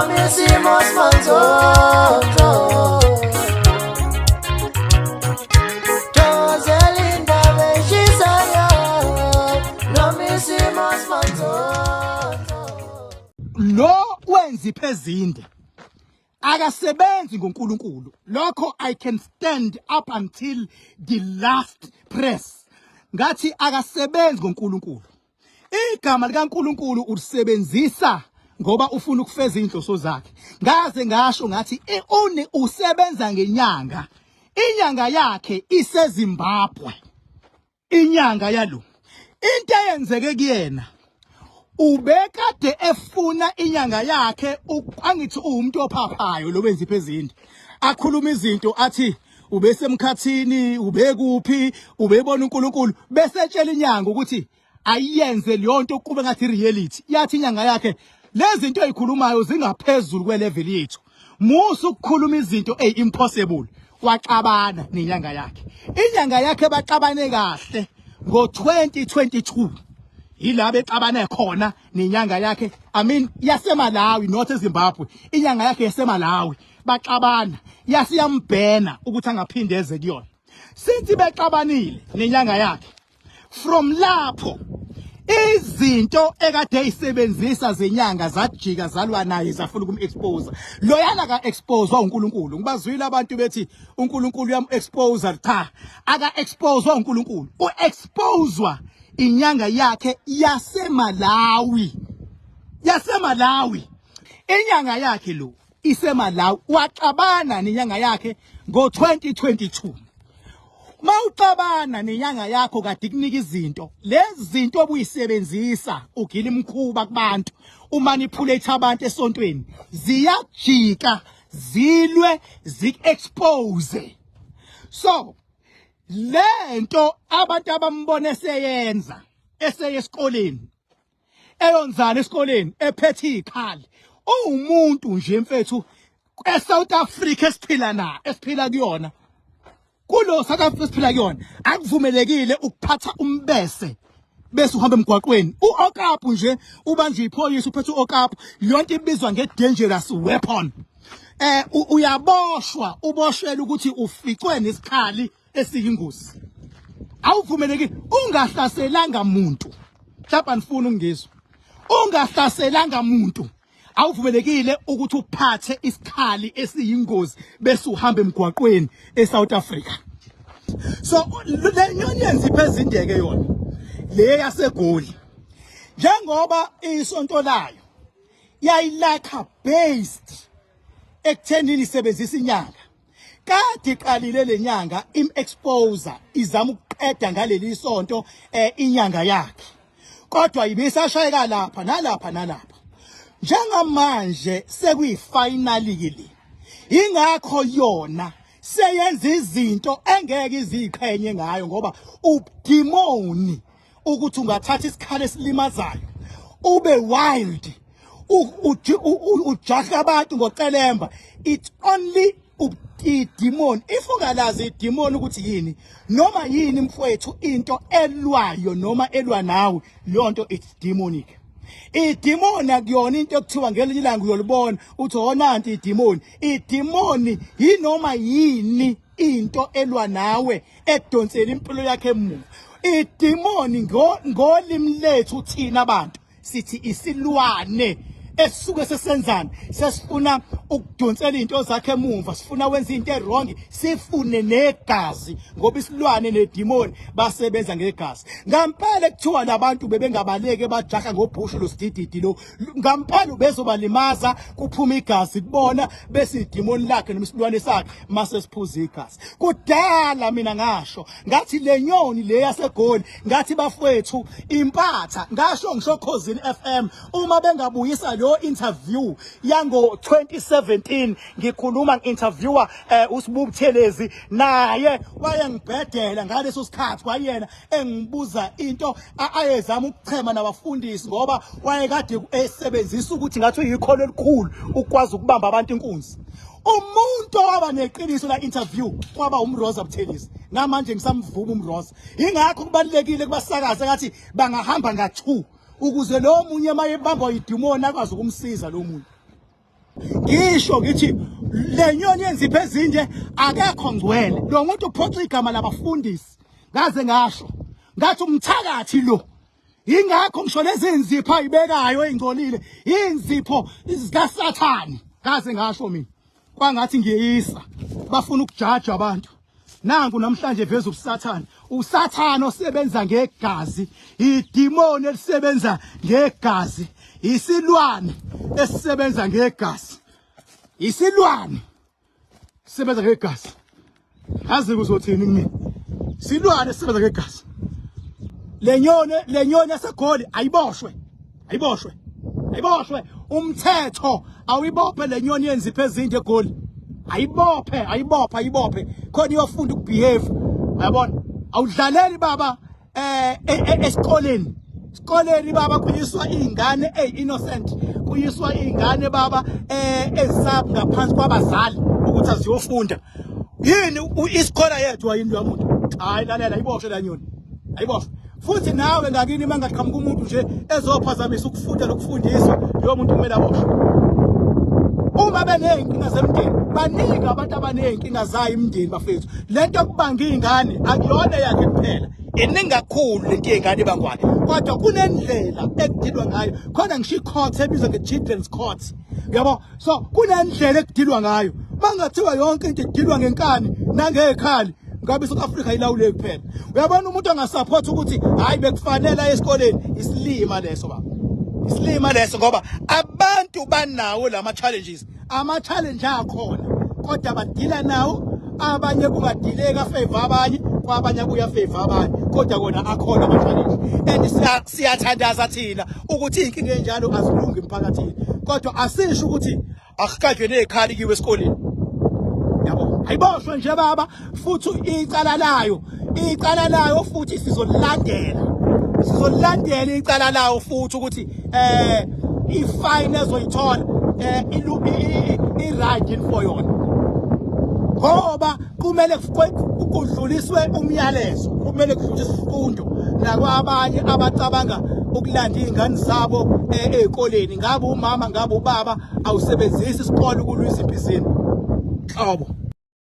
Noma isimo simanzonzo. Thokozela indaba eshisayo. Noma isimo simanzonzo. Lo wenza iphezinde akasebenzi ngoNkulunkulu. Lokho I can stand up until the last press, ngathi akasebenzi ngoNkulunkulu. Igama likaNkulunkulu ulisebenzisa ngoba ufuna ukufeza inhloso zakhe. Ngaze ngasho ngathi uni usebenza ngenyanga, inyanga yakhe iseZimbabwe. Inyanga yalo, into eyenzeke kuyena, ubekade efuna inyanga yakhe. Angithi uwumuntu ophaphayo lo wenzipho ezinde, akhuluma izinto athi ubesemkhathini, ubekuphi, ubebona uNkulunkulu, bese etshela inyanga ukuthi ayiyenze leyo nto kube ngathi reality. Yathi inyanga yakhe, lezi zinto ezikhulumayo zingaphezulu kwelevel yethu, musa ukukhuluma izinto ey impossible. Waxabana nenyanga yakhe. Inyanga yakhe baxabane kahle ngo-2022, yila bexabane khona nenyanga yakhe, I mean yaseMalawi, not eZimbabwe, inyanga yakhe yaseMalawi. Baxabana, yasiyambhena ukuthi angaphinde eze kuyona. Since bexabanile nenyanga yakhe, from lapho izinto ekade eyisebenzisa zenyanga zajika zalwa naye, zafuna ukum-expose. Loyana ka-exposewa uNkulunkulu. Ngibazwile abantu bethi uNkulunkulu uyam-expose. Cha, aka-exposewa uNkulunkulu, u-exposewa inyanga yakhe yaseMalawi, yaseMalawi. Inyanga yakhe lo iseMalawi, waxabana nenyanga yakhe ngo-2022. Mawuxabana nenyanga yakho kade kunika izinto, lezi zinto obuyisebenzisa ugila imkhuba kubantu, umanipulate abantu esontweni, ziyajika zilwe, zik-expose. So lento abantu abambone seyenza eseye esikoleni, eyonzana esikoleni ephethe izikhali, uwumuntu nje mfethu eSouth Africa esiphila na esiphila kuyona. Kulo South Africa esiphila kuyona akuvumelekile ukuphatha umbese bese uhamba emgwaqweni. Uokapu nje, ubanje iphoyisa uphethe uokapu, yonke ibizwa nge-dangerous weapon. Uyaboshwa, uboshwela ukuthi uficwe nesikhali esiyingozi. Awuvumelekile ungahlaselanga muntu. Mhlawumbe anifuni ukungizwa. Ungahlaselanga muntu, awuvumelekile ukuthi uphathe isikhali esiyingozi bese uhamba emgwaqweni eSouth Africa. So le nyoni yenzipho ezindeke yona le yaseGoli, njengoba isonto layo yayilakha based ekuthenini isebenzisa inyanga, kade iqalile lenyanga im-exposer, izama ukuqeda ngaleli sonto inyanga yakhe, kodwa ibisashayeka lapha nalapha nalapha. Njengamanje sekuyifinal ke le, ingakho yona seyenza izinto engeke iziqhenye ngayo, ngoba ubudimoni ukuthi ungathatha isikhali esilimazayo, ube wild, ujaha abantu ngocelemba. It's only idemon. If ungalazi idemon ukuthi yini, noma yini mfowethu, into elwayo noma elwa nawe, leyo nto it's demonic. Idemoni akuyona into ekuthiwa ngelinye ilanga uyolibona uthi onanti idemoni. Idemoni yinoma yini into elwa nawe, edonsela impilo yakhe emuva. Idemoni ngolimi lethu thina abantu sithi isilwane esisuke sesenzani, sesifuna ukudonsela izinto zakhe emuva, sifuna wenza into ewrong, sifune negazi, ngoba isilwane nedemoni basebenza ngegazi. Ngampela kuthiwa labantu bebengabaleke bajaha ngobhushu losidididi lo, ngampela bezobalimaza, kuphuma igazi kubona, bese idemoni lakhe noma isilwane sakhe mase siphuza igazi. Kudala mina ngasho ngathi le nyoni le yaseGoli, ngathi bafowethu impatha, ngasho ngisho Khozini FM, uma bengabuyisa lo interview yango 2017 ngikhuluma ngi-interviewer uSibu Buthelezi, naye wayengibhedela ngaleso sikhathi, kwayena engibuza into ayezama ukuchema nabafundisi, ngoba wayekade esebenzisa ukuthi ngathi uyikholo elikhulu ukwazi ukubamba abantu inkunzi. Umuntu owaba neqiniso la interview kwaba uMroza Buthelezi. Namanje ngisamvuma uMroza. Ingakho kubalekile kubasakaza ngathi bangahamba nga2 ukuze lo munye mayebambwa idemon akwazi ukumsiza lo munye. Ngisho ngithi le nyoni yenzipho ezinde akekho ngcwele. Lo muntu uphoxa igama labafundisi. Ngaze ngasho ngathi umthakathi lo. Ingakho ngisho lezi nzipho ayibekayo ey'ngcolile, iy'nzipho zikaSathane. Ngaze ngasho mina kwangathi ngiyeyisa, bafuna ukujaja abantu. Nangu namhlanje veza ubusathane, usathane osebenza ngegazi, idimoni elisebenza ngegazi, isilwane esisebenza ngegazi, isilwane sisebenza ngegazi. Azi kuzothini kumina, silwane sisebenza ngegazi. Le nyoni, le nyoni yaseGoli ayiboshwe, ayiboshwe, ayiboshwe. Umthetho awuyibophe le nyoni yenzipho ezinde eGoli, ayibophe, ayibophe, ayibophe, khona iyofunda ukubehave. Uyabona, awudlaleli baba esikoleni. Esikoleni baba kuyiswa izingane ey-innocent, kuyiswa izingane baba ezisab ngaphansi kwabazali ukuthi aziyofunda. Yini isikhola yethu yini yamuntu? Hayi, lalela, iboshwe la nyoni, ayiboshwe. Futhi nawe ngakini uma ngaqhamuka umuntu nje ezophazamisa ukufunda nokufundiswa, loyo muntu kumele aboshwe. Uma beney'nkinga zemndeni, baningi abantu abaney'nkinga zayo imindeni bafethu. Le nto yokubanga iy'ngane akuyona yakhe kuphela, iningi kakhulu lento yey'ngane ebangwayo, kodwa kunendlela ekudilwa ngayo. Khona ngisho i-court ebizwa nge-children's court, yabo. So kunendlela ekudilwa ngayo. Bangathiwa yonke into idilwa ngenkani nangekhali, ngabe iSouth Africa ilawuleki kuphela. Uyabona, umuntu angasupport ukuthi hayi bekufanele aye esikoleni, isilima leso baba, isilima leso, ngoba abantu banawo lama challenges. Ama challenge akhona, kodwa badila nawo. Abanye kungadileka favor abanye, kwabanye kuya favor abanye, kodwa kona akhona ama challenge. And siyathandaza thina ukuthi inkinga enjalo azilungi emphakathini, kodwa asisho ukuthi akukajwe nezikhali kiwe esikoleni, yabo. Ayiboshwe nje baba, futhi icala layo, icala layo futhi sizolilandela, sizolilandela icala lawo futhi ukuthi ifine ezoyithola ilu i-right for yona, ngoba kumele kudluliswe umyalezo, kumele kudluliswe isifundo nakwabanye abacabanga ukulanda iy'ngane zabo ey'koleni. Ngabe umama, ngabe ubaba, awusebenzisi isikole ukulwisa impizini nhlobo.